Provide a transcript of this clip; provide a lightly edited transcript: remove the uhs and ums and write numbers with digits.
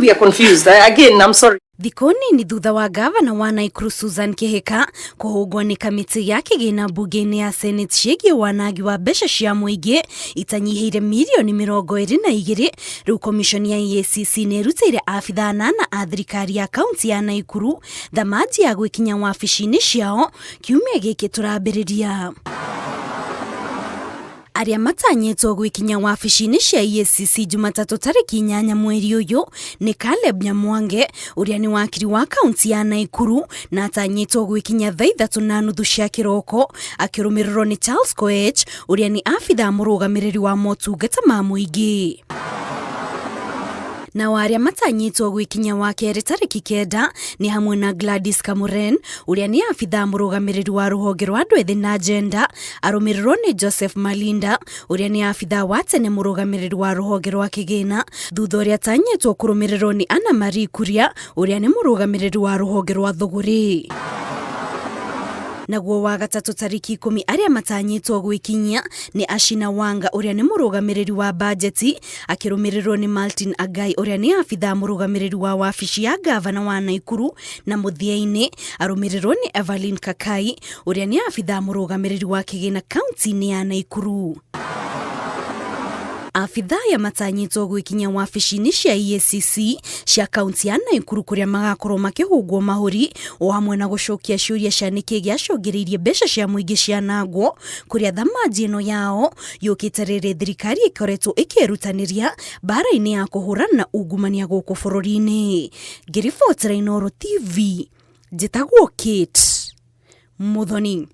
think we are confused. Again, I'm sorry. Thikũ nini thutha wa gavana wa Naikuru Susan Kihika kũhũngwo nĩ kamĩtĩ ya kĩgĩna mbunge-inĩ ya Senate ciĩgiĩ wanangi wa mbeca cia mũingĩ itanyihĩire mirioni 22, rĩu komishoni ya EACC nĩ ĩrutĩire abithaa anana a thirikari ya kaunti ya Naikuru thamanji ya gwĩkinya wabici-inĩ ciao kiumia gĩkĩ tũrambĩrĩria. Arĩa matanyĩtwo gwĩkinya wabici-inĩ cia EACC Jumatatũ tarĩki 8 mweri ũyũ nĩ Caleb Nyamwange, ũrĩa nĩ wakiri wa kaunti ya Naikuru na atanyĩtwo gwĩkinya thaa 3:30 cia kĩroko, akĩrũmĩrĩrwo nĩ Charles Koech, ũrĩa nĩ abithaa mũrũgamĩrĩri wa motungata ma mũingĩ. Nao arĩa matanyĩtwo gwĩkinya wa kerĩ tarĩki 9 nĩ hamwe na Gladys Kamuren, ũrĩa nĩ abithaa mũrũgamĩrĩri wa rũhonge rwa andũ ethĩ na gender, arũmĩrĩrwo nĩ Joseph Malinda, ũrĩa nĩ abithaa wa tene mũrũgamĩrĩri wa rũhonge rwa kĩgĩna, thutha ũrĩa atanyĩtwo kũrũmĩrĩrwo nĩ Anna Marie Kuria, ũrĩa nĩ mũrũgamĩrĩri wa rũhonge rwa thũgũrĩ. Naguo wa gatatũ tarĩki 10 arĩa matanyĩtwo gwĩkinyia nĩ Ashina Wanga, ũrĩa nĩ mũrũgamĩrĩri wa bajeti, akĩrũmĩrĩrwo nĩ Martin Agai, ũrĩa nĩ abithaa mũrũgamĩrĩri wa wabici ya gavana wa Naikuru, na mũthia-inĩ arũmĩrĩrwo nĩ Evelyn Kakai, ũrĩa nĩ abithaa mũrũgamĩrĩri wa kĩgĩna kaunti-inĩ ya Naikuru. Abithaa aya matanyĩtwo gwĩkinya wabici-inĩ cia EACC cia kaunti ya Naikuru kũrĩa magakorwo makĩhũngwo mahũri o hamwe na gũcokia ciũria cia nĩkĩ gĩacũngĩrĩirie mbeca cia mũingĩ cianangwo, kũrĩa thamanji ĩno yao yũkĩte rĩrĩ thirikari ĩkoretwo ĩkĩĩrutanĩria mbara-inĩ ya kũhũrana na ungumania gũkũ bũrũri-inĩ. Ngĩribotera Inooro TV, njĩtagwo Kate Muthoni.